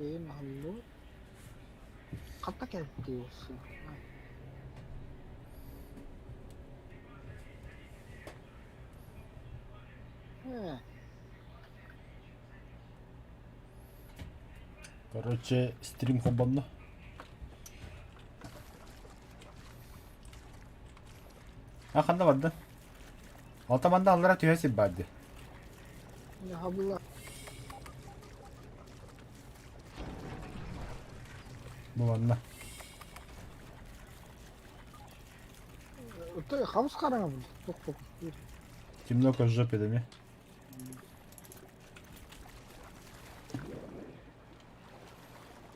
Эйин аһыллыбыт. Хата кэлтии Ээ. Короче, стрим холбонно. А ханна бардын? Алтаманда аллара түһэ сир баар дии. Хабыла. Бу манна. Ото хабыс хараҥа бу. Туох туох. Темно как в жопе да ми.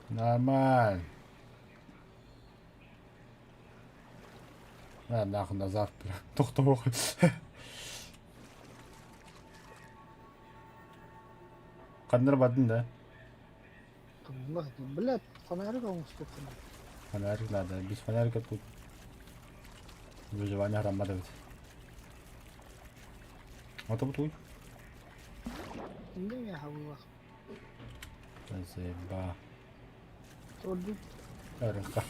Нормально. А, нахуй назад, бля. Тохтоох. Ханнар бардын да? Блядь, фонарик оҥостуоххун. Фонарик надо. Без фонарика тут выживание хараммат эбит. Ото бутуй. Инде хабылах. Заеба. Ордук. Арыка.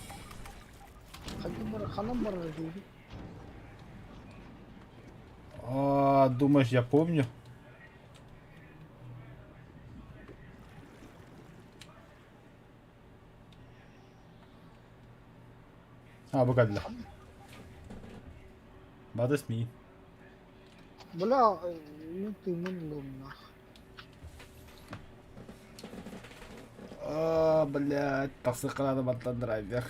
Ханан ханан барар диибит. А, думаешь, я помню? А, бу кэллэ. Бадыс ми. Бля, ну ты мын нах. А, блядь, тахсыхха баттан драйвер.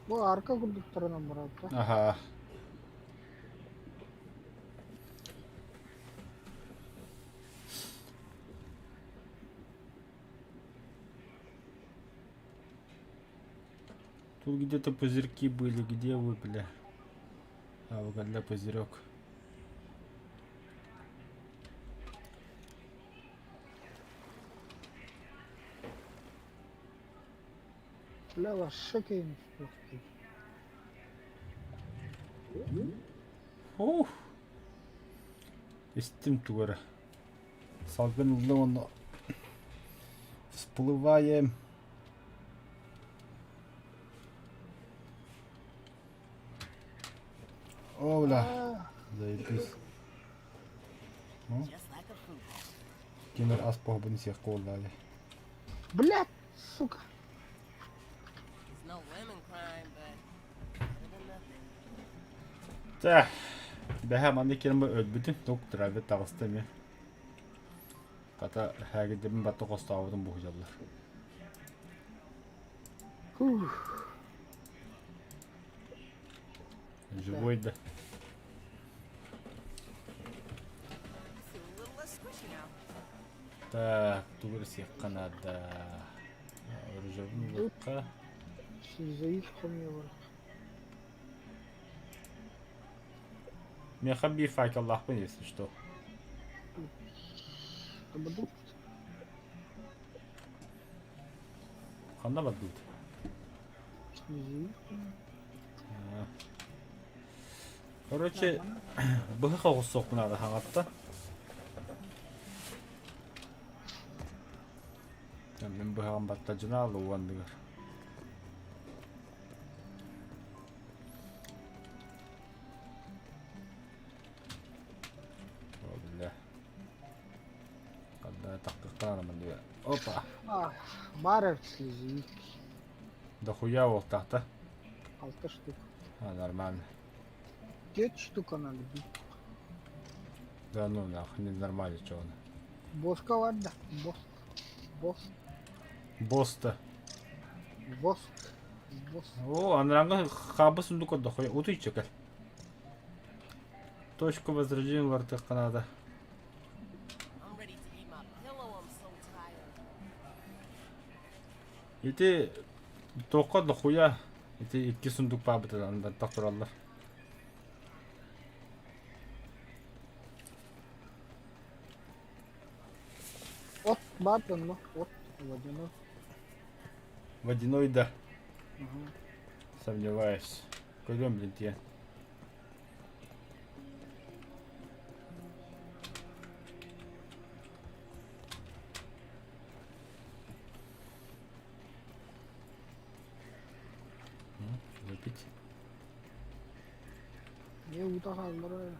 Бу арка курдуктарынан барар Ага. Тут где-то пузырьки были, где вы, бля? А, угадля пузырек. Бля, вообще кейн Ух. Истим тугара. Салгын ылла уонна всплываем. О, бля. Заебись. Тимир ас поһобун сиэх куоллаали. Блядь, сука. Тэ, бэһэ манна киирэн өлбүтүм, тук драйвер таҕыста эмиэ. Хата һээгирдэрбин батта хостообутум буһуйаллар. Живой да. Так, тугу эрэ сиэххэ наада. Оружебын ылыахха. Сизэйик хомуйар. Миэхэ биир факеллаахпын если что. Бардыбыт. Ханна бардыбыт? Короче, быһых оҕуссуохпун наада хаҥатта. Мин быһаҕым баттадьына алуандыгар. О, бля. Когда тахтахтаана Опа. Баар слизевик. Дохуя уолтахта. Алта штук. А, нормально. Пять штук надо бить. Да ну нахуй, не нормально чё он. Боска ладно. Боск. Боск. Босс-то. Боск. Боск. О, анранга хаба сундук дохуя. Утуй чекал. Точку возрождения лартыхха надо. Ити туохха дохуя ити икки сундук баабытынан тураллар. От баар онно. От водяной. Водяной да. Угу. Сомневаюсь. Пойдем, блин, те. Эмиэ уута хааллара.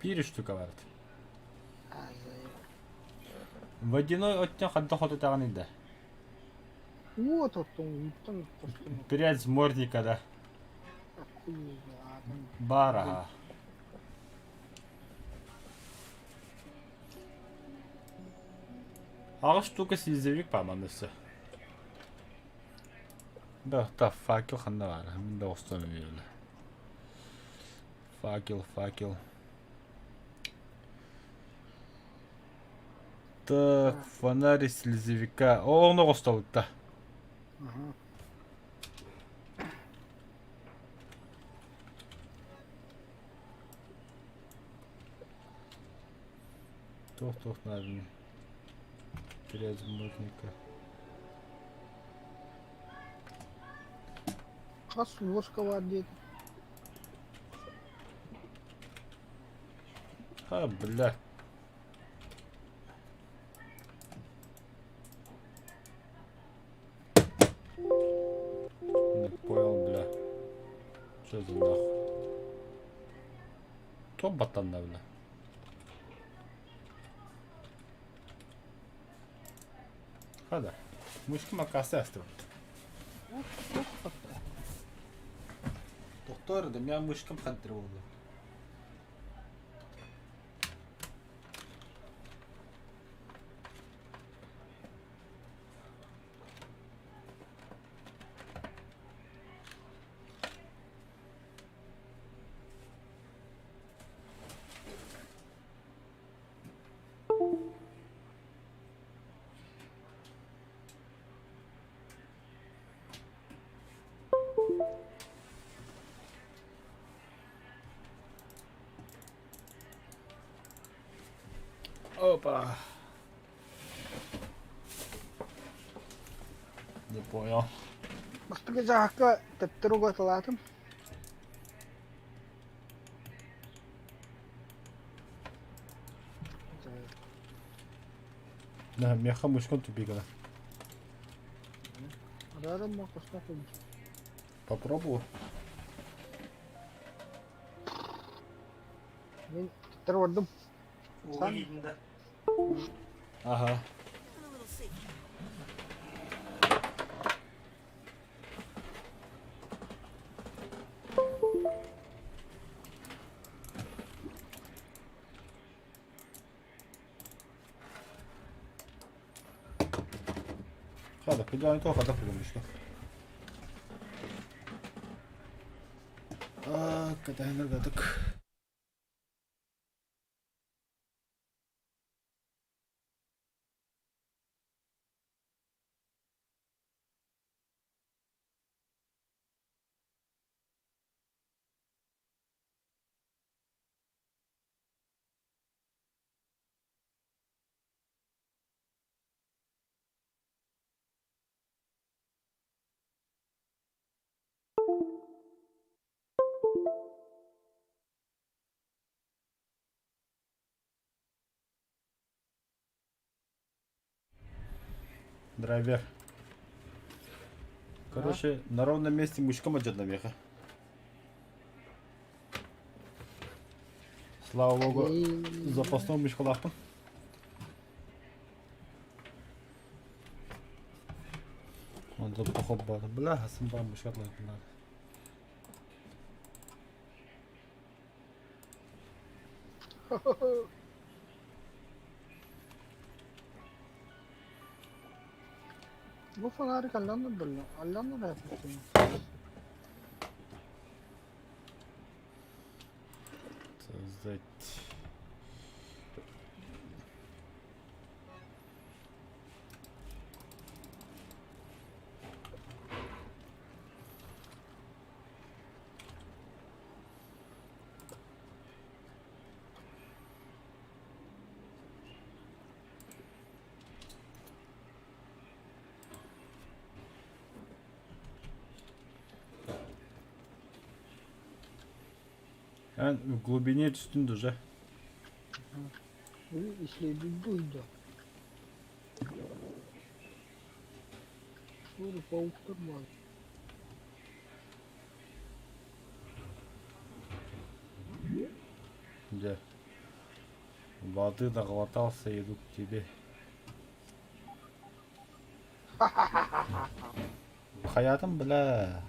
Биир штука бар. Водяной оттон ханта хотутаҕын да? Уот оттон ууттан хостон. Прядь морника да. Баар аха. Аҕыс штука слизевик пааманысы. Да, та факел ханна баар? Мин да оҕустан үөрүлэ. Факел, факел. Так, фонарь слезевика. О, ону оҕустабытта. Туох-туох нааданы? Грязь-мутника. Хас ложка баар диэтэ? А, бля. Не понял, бля. Что за нахуй? Кто ботанна, бля? Хада. Мышка макасы астыбыт. Доктор, да меня мышкам хантер болды. Опа. Не понял. Бастакы дьаһакка төттөрү угаталаатым. Да, меха мышкон тупикала. Попробую. Мин төттөрү бардым. Ага. Хада, куда то хада кулумушка. А, катайныргадык. Драйвер. Короче, на ровном месте мышкам одна Слава богу, запасной мышкалаахпын. Онто поход Бля, хасым бар мышкалаахпын. Бу фонарик алланыр алланыр yapmışsın. Создать. Эн в глубине түстүн уже. Исследуй да. Шура пауктар бар. дьэ воды доглотался, иду к тебе. Хайаатым бля.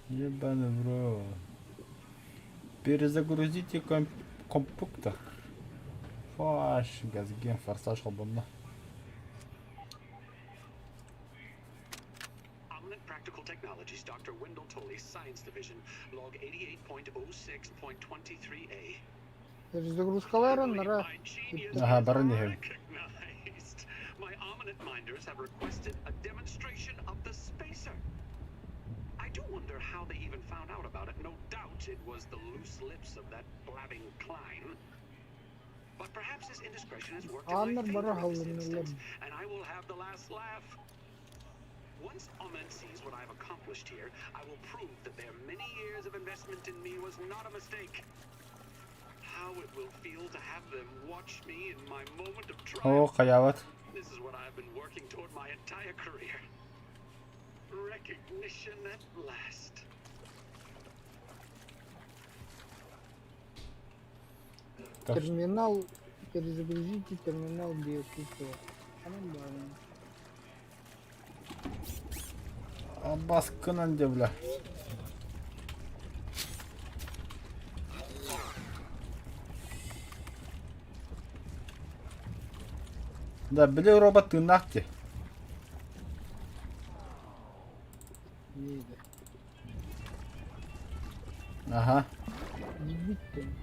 Ебаный в рот. Перезагрузите комп компьютер. Фаш, газген, форсаж холбонно. Перезагрузкалар аннара. Аха, баран иһэбин. Ааннар бары аһыллыннылар. Оо, хайаабат. Так что Терминал, перезагрузите терминал биокультура. Анан Баскынан дьэ бля. Да, били робот тыыннаах дии. Иэйдэ. Аха. Билбиттим.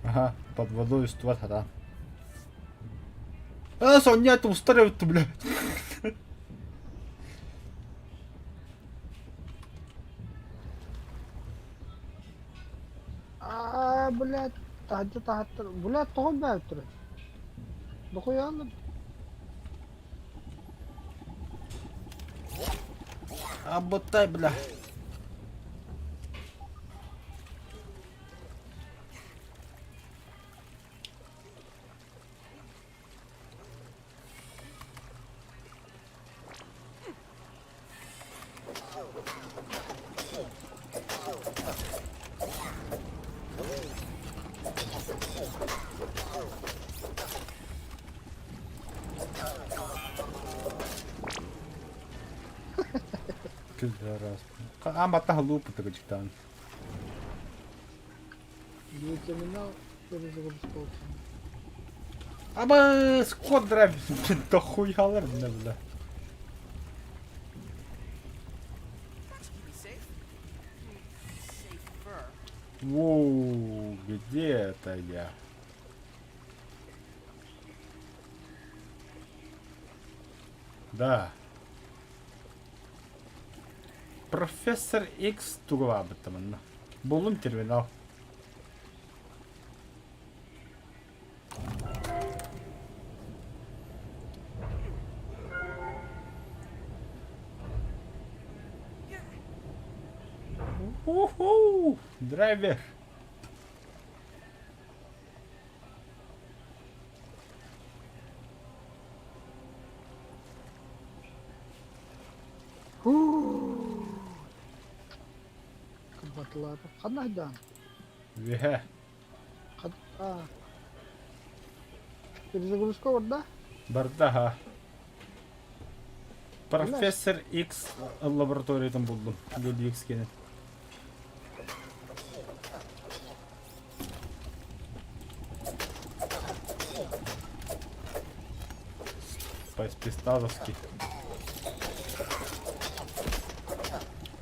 Аха, под водой устубат хатаан. А, Соня, это устар эбит бля. Аа, блядь, таһырдьа таһаттар. Блядь, тоҕо бөөттүрэ? Дохуяалар. Абытай, бля. Пидорас. Аан баттаха лууппута кыдьыктаан. Биотерминал перезагрузка. Аба, скот драйв, дохуялар бля, бля. Воу, где это я? Да. Профессор X тугулаабыта манна. Буллум терминал. Уху! Драйвер! Кырбатылаата. Ханна сылдьаҕын? Үөһэ. Аа. Перезагрузка барда? Барда ха. Профессор X лабораториятын булдум. Люди X кенен. По-спецназовски.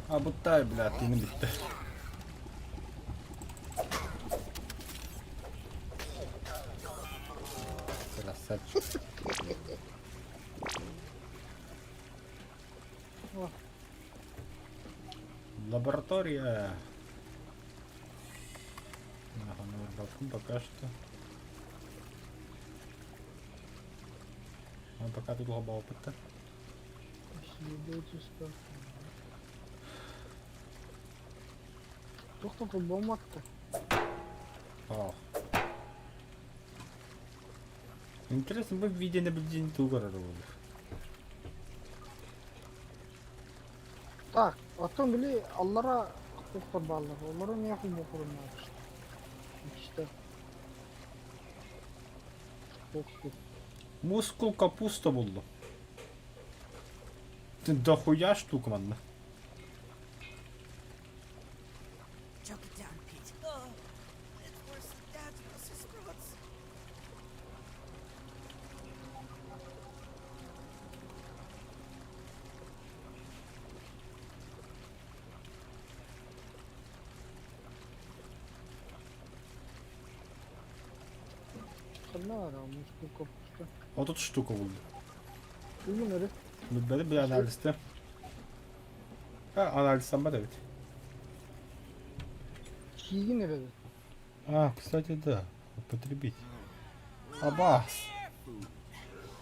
Абытай, бля, тыыным бүттэ. Красавчик. Лаборатория. Ага, ну, пока что. Он пока тут опыта. Туох да холбоммот да. Ох. Интересно, бы видеонаблюдение тугар буолар. Так, оттон били аллара Туохтар бааллар, олору эмиэ холбуоххун Иккистэ. Туох Мускул капуста буллум. Ты дохуя штука манна. Choke it down, Pete. Oh, it's worse than Dad's Brussels sprouts. Ханна баар мускул капуста. 30 штука буллум. Бүгүн эрэ Били били анализты. А, анализтаммат эбит. сиигин эрэ А, кстати, да. Употребить. Абаас.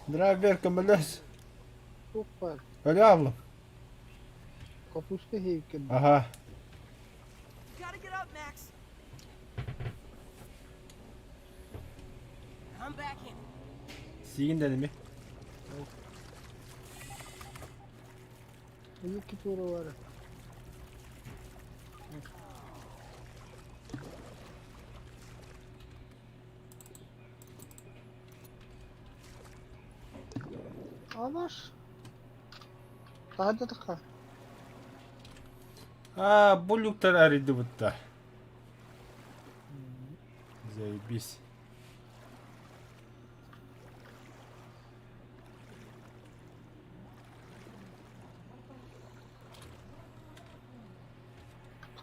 Драйвер көмөлөс. Туох баар Өлө ааллым. капуста иһиэбиккин Аха. You gotta get up, Max. I'm back in. Сиигин дэними. Икки туора баара. Абаш. Таһырдьа тахха. А, бу люктар арыйдыбыттар. Заебись.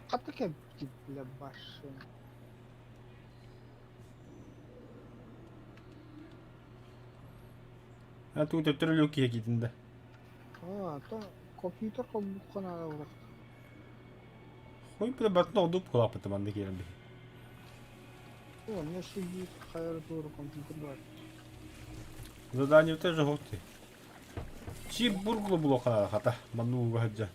Хата кэппит бля башен. А тут төттөрү люк киһи киитин да. Аа, то компьютер холбукка наада урах. Хуй бля батын ордук кулааппыта манна киирэн биһи. Онно сидит хайар туора компьютер бар. Задание тоже готы. Чип бурглу булуохха хата. Манна ууга сылдьан.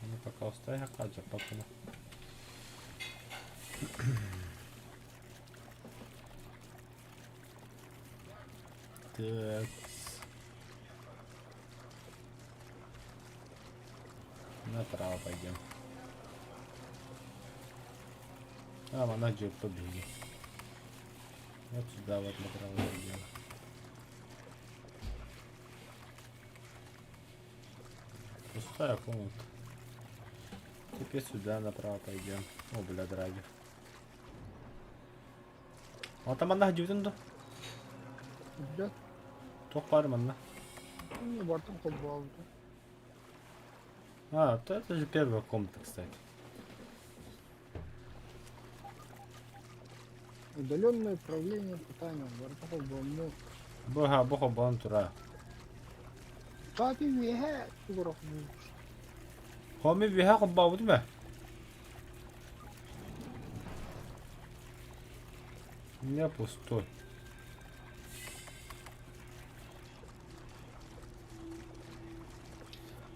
Ну пока оставь, хаджа потом. Так. Направо пойдем. А, она идет побеги. Вот сюда вот направо пойдем. Пустая комната. Теперь сюда направо пойдем. О, бля, драйвер. А там манна дьүтүн да? Бля, Туох баар манна? не бартан холбообута. А, то это же первая комната, кстати. Удаленное управление питанием. Бартан холбооммут. Быха, бу холбоон тура. Таати үөһэ тугурах Хоми биһа холбообут ме? У меня пустой.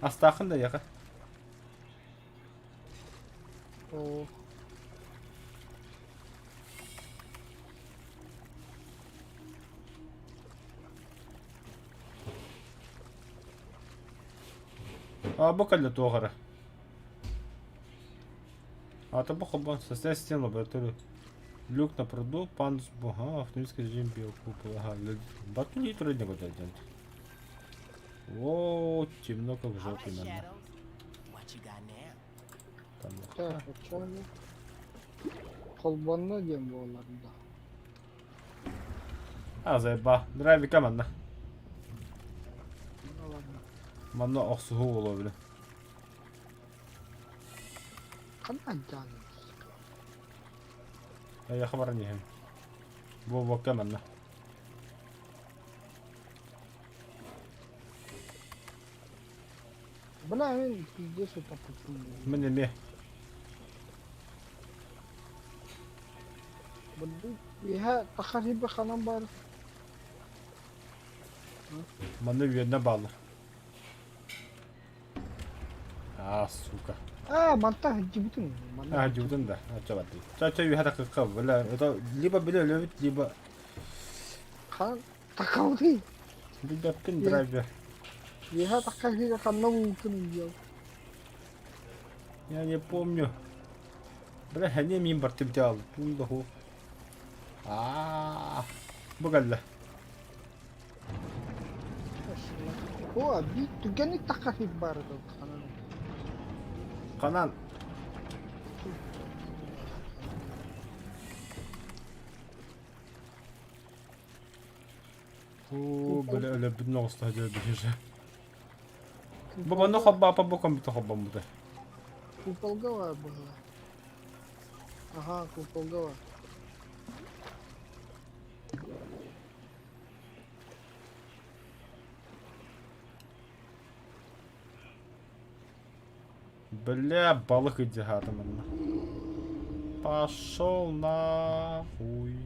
Астаахын да яха. Оо. А бу кэллэ туох эрэ. А то бу холбоон состоять стен лабораторию. Люк на пруду, пандус, ага, автоматический режим биокупола. Ага, батули трудно куда идет. О, темно как в All жопе right, надо. Shadows. What you got now? Там Так, оччоҕуна холбонно диэн буолар да. А, заеба. Драйвика манна. Ну ладно. Манна охсуһуу буолуо били. Ханна алдьаный? Эйиэхэ баран иһэм. Буолбакка манна. Бля, мин пиздец утоппуппун. Мин эмиэ. Иһэ тахарыйба ханан баар Манна үөннэ бааллар. А, сука. Аа, манта сылдьыбытыҥ. Манна А, дьубутун да. Ача барды. Ча-ча үһэ такыкка бля. Это либо били өлөбүт, либо Хаан. Такалгый. Билбэппин драйвер. Еха такалгыга ханна бултун ыйыал. Я не помню. Бля, хәне мин бар тибдял. Туллаху. Аа. Бу кэллэ. О, биир түгэни такахи баар ханан. Ханан. Оо, бля, өлөрбүтүн оҕуста сылдьар биһиэхэ. Бу манна холбооппа бу компьютер холбоммута. Куполга баар быһыылаах. Аһаа, куполга баар. Бля, балык илдьэ манна. Пошел нахуй.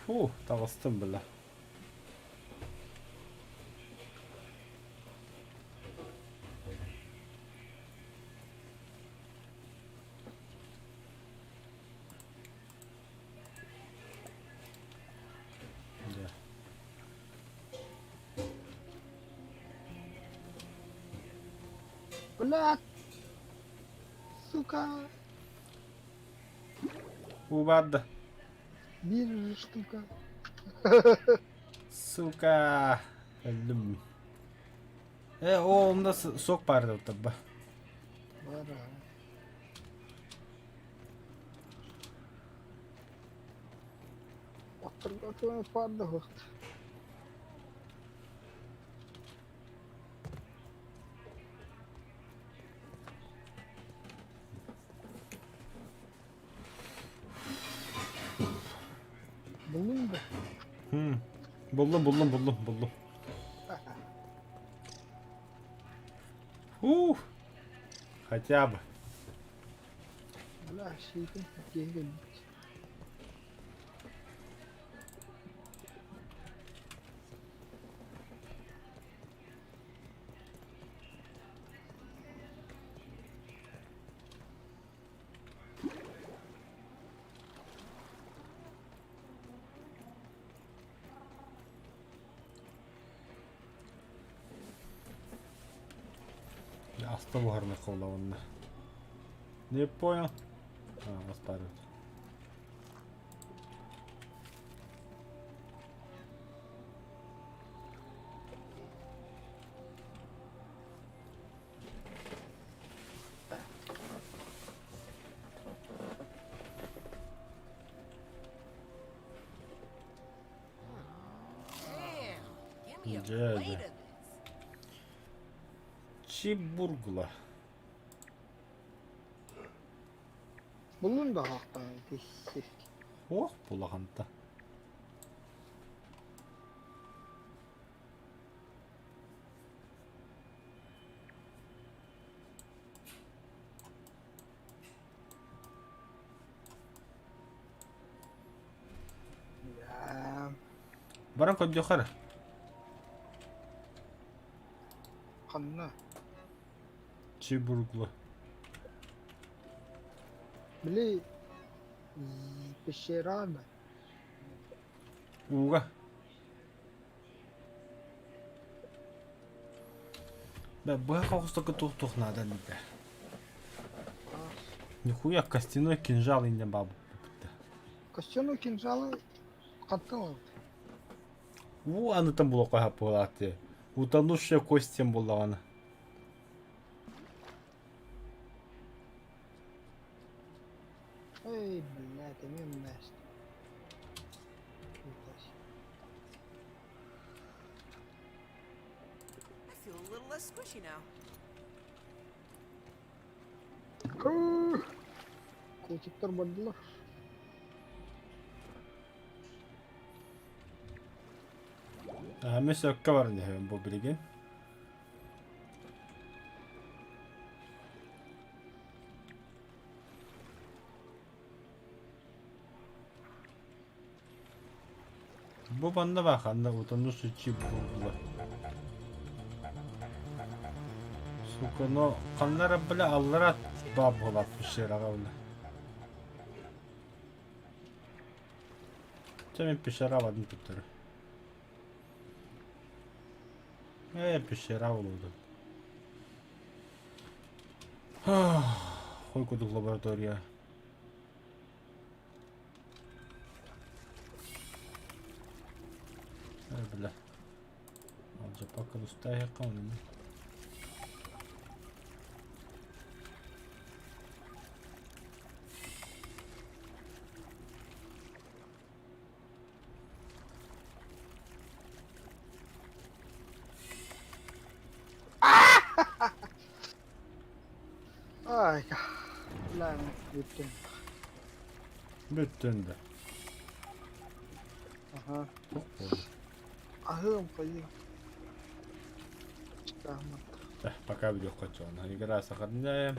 Фу, таҕыстым бля. Дьэ. Бля! Сука! Уу баарда. Биир штука. Сука! Өллүм. Э, оо, онно сок баар да Бара. Оттарга паарда хуохт. Буллуҥ да? Буллум, буллум, буллум, буллум. Ух! Хотя бы. Бля, сиэтин киһи кэлбит. Аста буһарына холлавынна. Не понял. А, оспаривает. Дьэ, дьэ. Чибургла. Буллун да хаахтаан тиссик. Ох, булаханта. Баран көрдүөххэ эрэ. Ханна? Чибургла. Били пещера да? Ууга. Да, быһа хоҕустарга туох-туох наада диэтэ. Нихуя костяной кинжал иннэ баабыппыт. Костяной кинжалы хантан ылбыт? Уу анытан булуохха хаппыалааты. Утонувшая кость диэн буоллаҕына. Эй, блядь, эмиэ умнасть. I feel a little less squishy now. Култиктар бардылар. Эмиэ сөпкө баран иһэбин бу билигин. Бу манна баар ханна утонувший чип буолла. Сука, но ханна эрэ бля аллара баар буолаат пещераҕа бля. Чэ мин пещера бардым туттары. Ээ пещера буолуо. Хой кудук лаборатория. Э, бля. Алдьаппакка тустаайахха ону. Ай, бля, бүттүм. Бүттүн да. Аха. Туох буолла? Аһыам хайыам. Таһымат. Пока видео хотела. Игра сохраняем.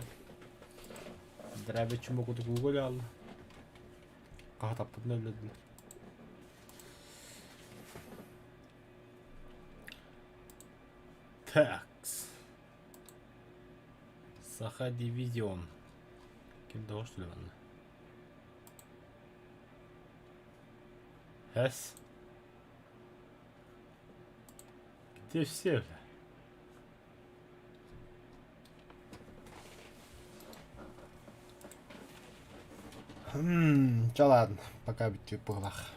Здравия чумоку гулял. Хаһатаппытын өллөдүлэр. Такс. Саха дивизион. Ким да что ли манна? Хэс. Где все, бля? Чэ ладно, пока бүттүк быһылаах.